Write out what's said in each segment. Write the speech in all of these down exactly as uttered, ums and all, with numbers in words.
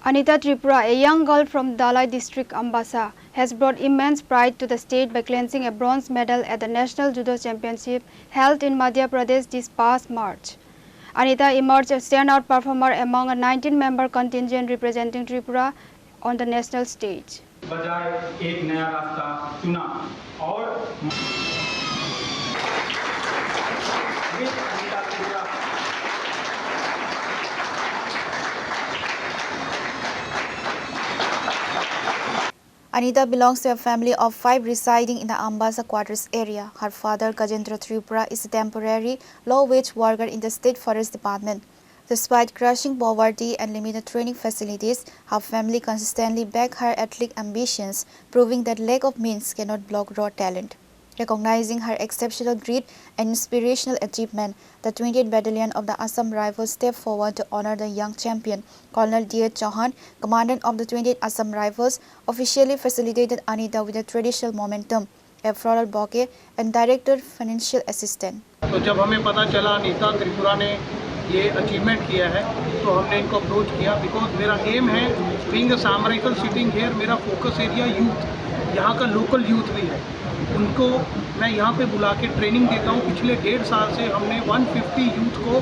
Anita Tripura, a young girl from Dhalai district, Ambasa, has brought immense pride to the state by clinching a bronze medal at the National Judo Championship held in Madhya Pradesh this past March. Anita emerged a standout performer among a nineteen member contingent representing Tripura on the national stage. बजाय एक नया रास्ता चुना और Anita belongs to a family of five residing in the Ambasa quarters area. Her father, Gajendra Tripura, is a temporary low-wage worker in the State Forest Department. Despite crushing poverty and limited training facilities, her family consistently back her athletic ambitions, proving that lack of means cannot block raw talent. Recognizing her exceptional grit and inspirational achievement, the twentieth Battalion of the Assam Rifles stepped forward to honor the young champion. Colonel D H Chauhan, Commandant of the twentieth Assam Rifles, officially facilitated Anita with a traditional momentum, a floral bouquet, and directed financial assistance. तो जब हमें पता चला अनीता त्रिपुरा ने ये अचीवमेंट किया है, तो हमने इनको अप्रोच किया, बिकॉज मेरा एम है, बीइंग अ सामराइकल सिटिंग हियर, मेरा फोकस एरिया यूथ, यहाँ का लोकल यूथ भी है, उनको मैं यहाँ पे बुला के ट्रेनिंग देता हूँ। पिछले डेढ़ साल से हमने वन फिफ्टी यूथ को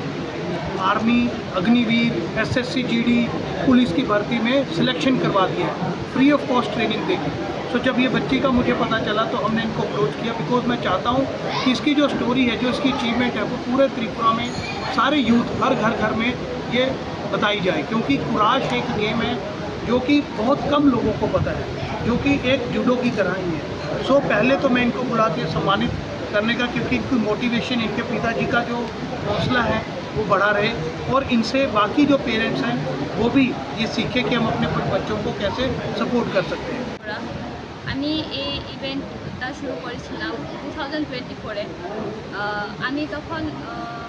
आर्मी, अग्निवीर, एसएससी जीडी, पुलिस की भर्ती में सिलेक्शन करवा दिया है फ्री ऑफ कॉस्ट ट्रेनिंग देके। सो जब ये बच्ची का मुझे पता चला तो हमने इनको अप्रोच किया, बिकॉज मैं चाहता हूँ कि इसकी जो स्टोरी है, जो इसकी अचीवमेंट है, वो पूरे त्रिपुरा में सारे यूथ, हर घर घर में ये बताई जाए, क्योंकि कुराश एक गेम है जो कि बहुत कम लोगों को पता है, जो कि एक जूडो की तरह ही है। सो पहले तो मैं इनको बुला के सम्मानित करने का, क्योंकि इनकी मोटिवेशन, इनके पिताजी का जो हौसला है वो बढ़ा रहे और इनसे बाकी जो पेरेंट्स हैं वो भी ये सीखें कि हम अपने बच्चों को कैसे सपोर्ट कर सकते हैं। আমি এই ইভেন্টটা শুরু করেছিলাম টু থাউজেন্ড টোয়েন্টি ফোরে। আমি তখন আহ,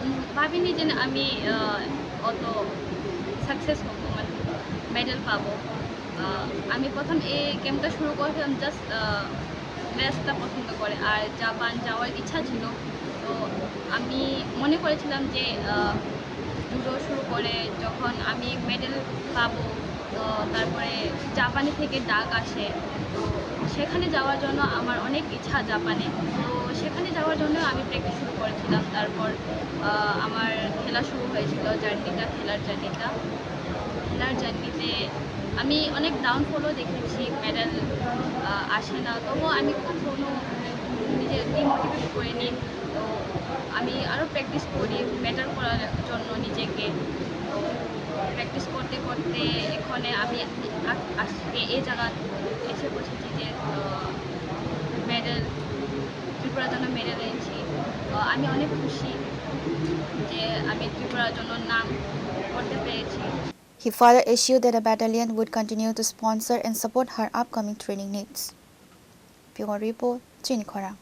উম, ভাবিনি যে আমি আহ, অত সাকসেস হবো, মানে মেডেল পাবো। আহ, আমি প্রথম এই গেমটা শুরু করেছিলাম জাস্ট ড্রেসটা পছন্দ করে, আর জাপান যাওয়ার ইচ্ছা ছিল। তো আমি মনে করেছিলাম যে আহ, জুডো শুরু করে যখন আমি মেডেল পাবো, তো তারপরে জাপানে থেকে ডাক আসে, তো সেখানে যাওয়ার জন্য আমার অনেক ইচ্ছা জাপানে। তো সেখানে যাওয়ার জন্য আমি প্র্যাকটিস শুরু করেছিলাম। তারপর আহ, আমার খেলা শুরু হয়েছিল, জার্নিটা, খেলার জার্নিটা। খেলার জার্নিতে আমি অনেক ডাউনফলও দেখেছি, মেডেল আসে না, তবুও আমি কখনো নিজে ডিমোটিভেট করিনি। তো আমি আরও প্র্যাকটিস করি বেটার করার জন্য নিজেকে। তো প্র্যাকটিস করতে করতে এখানে আমি আ- আজকে এই জায়গা এসে পৌঁছেছি যে মেডেল, ত্রিপুরার জন্য মেডেল এনেছি। তো আমি অনেক খুশি যে আমি ত্রিপুরার জন্য নাম করতে পেরেছি। He further assured that the battalion would continue to sponsor and support her upcoming training needs. Bureau Report, Chini Khorang.